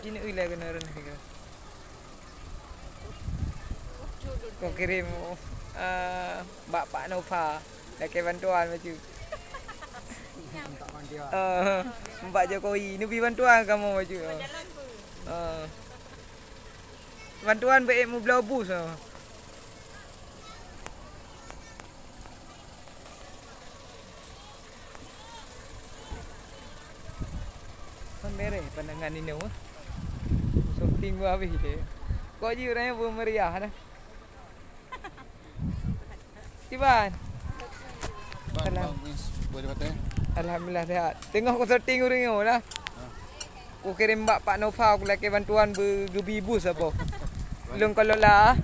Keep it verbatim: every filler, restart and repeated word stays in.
Ini ulah kena rendah ke. Kau kirim, ah, bak Pak Nova. Lakée bantuan bacut. Ah, Pak Jokowi, neubi bantuan kamoe bacut. Ah. Bantuan beuék meubloe bus, ah. Kan bereh pandangan inoe. Syuting pun habis deh. Kok ji urangnya pun meriah dah. Iban. Bang, Salam. Bang, Miss, boleh batai? Alhamdulillah sehat. Tengok ku syuting urang nyoe lah. Ha. Ku kirim bak Pak Nova, ku lakée bantuan beu-, geubi bus apa. Lôn kelola.